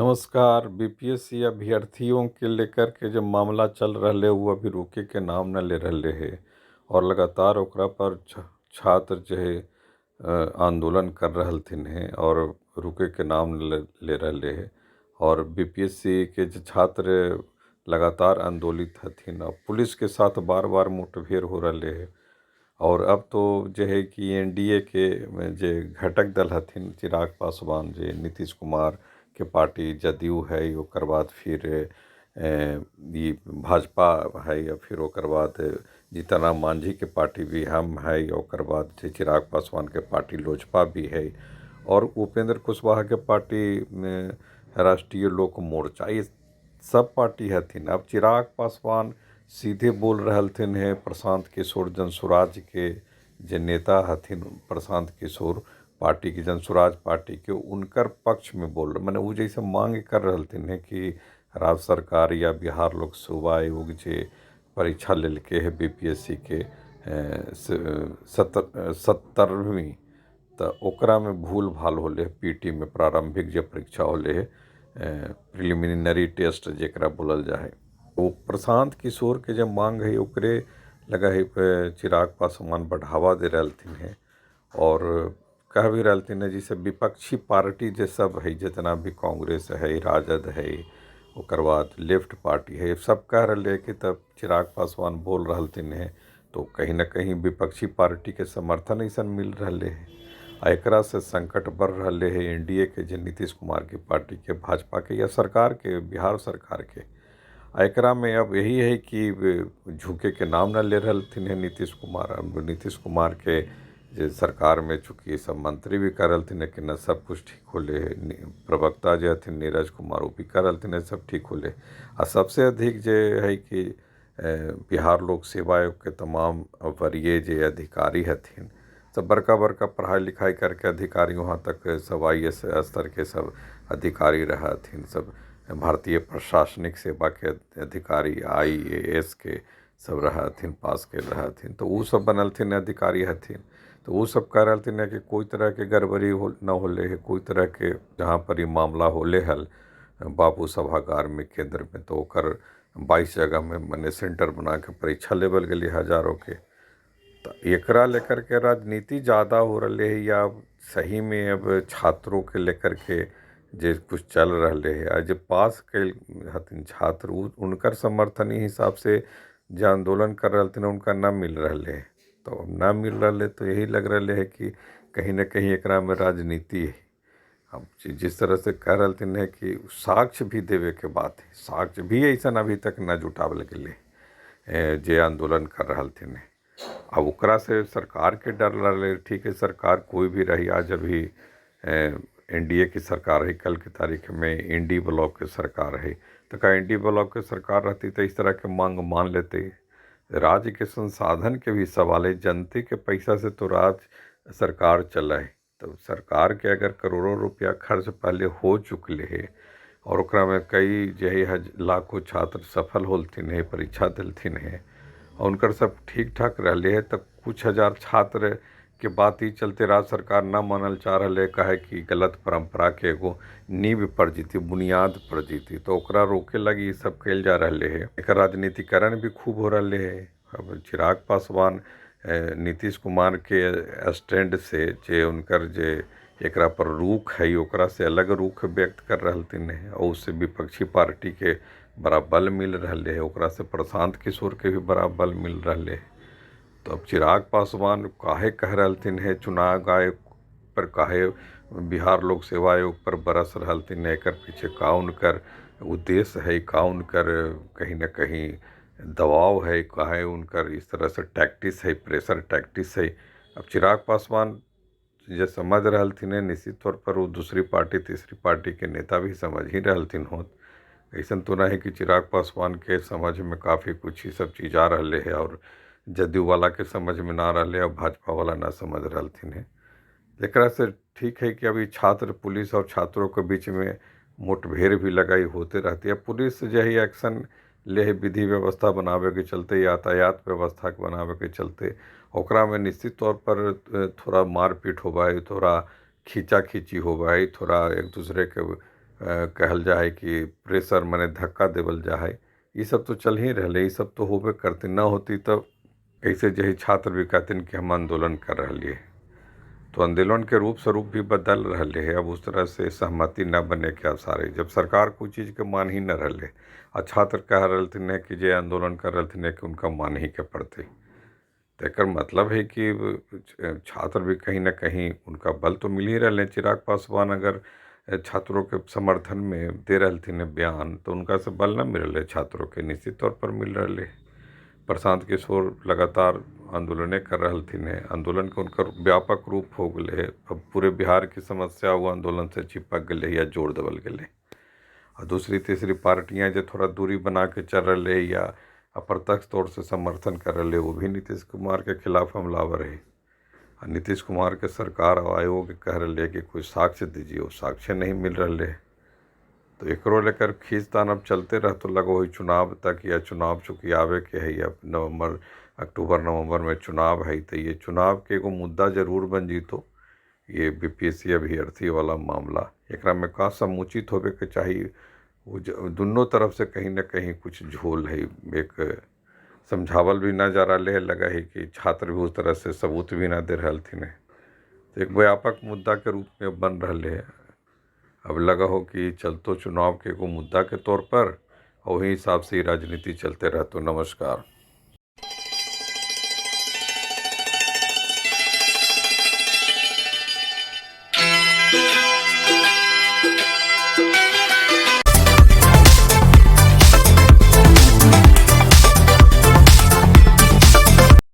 नमस्कार। बीपीएससी अभ्यर्थियों के लेकर के जो मामला चल रहा है वो अभी रुके के नाम न ले रहे है और लगातार ओकरा पर छात्र जो है आंदोलन कर रहलथिन हैं और रुके के नाम ले रहे है। और बीपीएससी के जो छात्र लगातार आंदोलित हथिन और पुलिस के साथ बार बार मुठभेड़ हो रहे है। और अब तो जो है कि एनडीए के जे घटक दल हथिन चिराग पासवान जे नीतीश कुमार के पार्टी जदयू है, ओकर बाद फिर ई भाजपा है, या फिर ओकर बाद जीतन राम मांझी के पार्टी भी हम है, ओकर बाद चिराग पासवान के पार्टी लोजपा भी है और उपेंद्र कुशवाहा के पार्टी में राष्ट्रीय लोक मोर्चा, ये सब पार्टी हथिन। अब चिराग पासवान सीधे बोल रहलथिन है प्रशांत किशोर जनसुराज के जे नेता हथिन, प्रशांत किशोर पार्टी के जनसुराज पार्टी के उनकर पक्ष में बोल रहे, माने वो जैसे मांग कर रहलथिन है कि राज्य सरकार या बिहार लोक सेवा आयोग जे परीक्षा लेलके है बीपीएससी के 70वीं, तो ओकरा में भूल भाल होले पीटी में प्रारंभिक जो परीक्षा होले है प्रिलिमिनरी टेस्ट जेकरा बोलल जा है, वो प्रशांत किशोर के जब मांग है ओकरे लगा है चिराग पासवान बढ़ावा दे रहलथिन है और कह भी रहलथिन है जैसे विपक्षी पार्टी जे सब है, जितना भी कांग्रेस है, राजद है, ओकर बाद लेफ्ट पार्टी है, सब कह रहे है कि तब चिराग पासवान बोल रहलथिन है तो कहीं ना कहीं विपक्षी पार्टी के समर्थन ऐसा मिल रहे है। आ एकरा से संकट बढ़ रहे है एनडीए के जे नीतीश कुमार के पार्टी के, भाजपा के या सरकार के, बिहार सरकार के। आ एकरा में अब यही है कि झुके के नाम न ले रहलथिन है नीतीश कुमार। अब नीतीश कुमार के जे सरकार में चूँकि सब मंत्री भी कर रहलथिन है कि न सब कुछ ठीक होले है, प्रवक्ता जे हथिन नीरज कुमार वो भी कर रहलथिन है सब ठीक होले। आ सबसे अधिक जे है कि बिहार लोक सेवा आयोग के तमाम वरीय जे अधिकारी हथिन, सब बड़का बड़का पढ़ाई लिखाई करके अधिकारी वहाँ तक सब आईएएस स्तर के सब अधिकारी रहथिन, सब भारतीय प्रशासनिक सेवा के अधिकारी आईएएस के सब रहथिन, पास के रहथिन, तो वो सब बनलथिन अधिकारी हथिन। तो वो सब कह रहलथिन है कि कोई तरह के गड़बड़ी हो न होले है, कोई तरह के जहाँ पर ये मामला होले हल बापू सभागार में केंद्र में, तो ओकर 22 जगह में मने सेंटर बना के परीक्षा लेवल गेली हजारों के। तो एकरा लेकर के राजनीति ज़्यादा हो रही है या सही में अब छात्रों के लेकर के जे कुछ चल रहे है। आज पास कैल हथिन छात्र उनकर समर्थन ही हिसाब से जो आंदोलन कर रहलथिन उनका न मिल रहे है, तो न मिल रहा तो यही लग रहा है कि कहीं ना कहीं एकरा में राजनीति है। अब जिस तरह से कह रहलथिन है कि साक्ष्य भी देवे के बात है, साक्ष्य भी ऐसा अभी तक न जुटावल गेलै जे आंदोलन कर रहलथिन है। अब ओकरा से सरकार के डर रहे, ठीक है सरकार कोई भी रही, आज अभी एनडीए की सरकार है, कल की तारीख में इंडी ब्लॉक के सरकार है, तो का इंडी ब्लॉक के सरकार रहती तो इस तरह के मांग मान लेते। राज्य के संसाधन के भी सवाल है, जनते के पैसा से तो राज्य सरकार चला है, तो सरकार के अगर करोड़ों रुपया खर्च पहले हो चुकले है और ओकरा में कई जो है लाखों छात्र सफल होलथिन है, परीक्षा दिलथिन है और उनकर सब ठीक ठाक रहले है, तब कुछ हजार छात्र के बात ही चलते राज्य सरकार न मानल चाह रहा है, कहे कि गलत परंपरा के एगो नींव पर जीती, बुनियाद पर जीती, तो ओकरा रोके लगी सब कैल जा रहा है। एक राजनीतिकरण भी खूब हो रहा है। अब चिराग पासवान नीतीश कुमार के स्टैंड से जे उनकर जे एकरा पर रुख है ओकरा से अलग रुख व्यक्त कर रहलथिन है और उससे विपक्षी पार्टी के बड़ा बल मिल रहा है, ओकरा से प्रशांत किशोर के भी बड़ा बल मिल रहा है। तो अब चिराग पासवान काहे कह रहलथिन है चुनाव आयोग पर, काहे बिहार लोक सेवा आयोग पर बरस रहलथिन है, एकर पीछे का उनकर उद्देश्य है, का उनकर कहीं ना कहीं दबाव है, काहे उनकर इस तरह से टैक्टिस है, प्रेशर टैक्टिस है। अब चिराग पासवान जे समझ रहलथिन है निश्चित तौर पर वो दूसरी पार्टी तीसरी पार्टी के नेता भी समझ ही रहलथिन होत। ऐसा तो ना है कि चिराग पासवान के समझ में काफ़ी कुछ ही सब चीज़ आ रहा है और जदयू वाला के समझ में ना रहा और भाजपा वाला ना समझ रहलथिन है। एकरा से ठीक है कि अभी छात्र पुलिस और छात्रों के बीच में मुठभेड़ भी लगाई होते रहती है। पुलिस जो है एक्शन ले है विधि व्यवस्था बनावे के चलते, यातायात व्यवस्था के बनावे के चलते, ओकरा में निश्चित तौर पर थोड़ा मारपीट होबा है, थोड़ा खींचा खींची होबा है, थोड़ा एक दूसरे के कहल जा है कि प्रेशर माने धक्का देवल जा है, ई सब तो चल ही रहलै। ई सब तो होबे करते, न होती तब कैसे जे है छात्र भी कहथिन कि हम आंदोलन कर रहलियै। तो आंदोलन के रूप स्वरूप भी बदल रहले है। अब उस तरह से सहमति न बने के आसार है, जब सरकार कोई चीज़ के मान ही न रहले आ छात्र कह रहलथिन है कि जे आंदोलन कर रहलथिन है कि उनका मान ही के पड़तै। तो एकर मतलब है कि छात्र भी कहीं ना कहीं उनका बल तो मिल ही रहलै। चिराग पासवान अगर छात्रों के समर्थन में दे रहलथिन है बयान, तो उनका से बल न मिल रहलै छात्रों के, निश्चित तौर पर मिल रहलै। प्रशांत किशोर लगातार आंदोलने कर रहलथिन है, आंदोलन के उनकर व्यापक रूप हो गेलै है। अब पूरे बिहार की समस्या वो आंदोलन से चिपक गेलै या जोड़ देवल गेलै। आ दूसरी तीसरी पार्टियां जो थोड़ा दूरी बना के चल रहे या अप्रत्यक्ष तौर से समर्थन कर रहे, वो भी नीतीश कुमार के खिलाफ हमलावर है। आ नीतीश कुमार के सरकार और आयोग कह रहे है कि कोई साक्ष्य दीजिए, वो साक्ष्य नहीं मिल रहे है। तो एकरो लेकर खींचतान अब चलते रहतो लगो है चुनाव तक, या चुनाव चूँकि आवे के है, अब नवंबर अक्टूबर नवंबर में चुनाव है, तो ये चुनाव के एगो मुद्दा जरूर बन जीतो ये बीपीएससी अभ्यर्थी वाला मामला। एकरा में का समुचित होवे के चाही, वो दुनों तरफ से कहीं ना कहीं कुछ झोल है। एक समझावल भी ना जा रहा है, लगा है कि छात्र भी उस तरह से सबूत भी ना दे रहलथिन है। तो एक व्यापक मुद्दा के रूप में बन रहे है। अब लगा हो कि चलतो चुनाव के एगो मुद्दा के तौर पर, और वही हिसाब से ही राजनीति चलते रहतो। नमस्कार।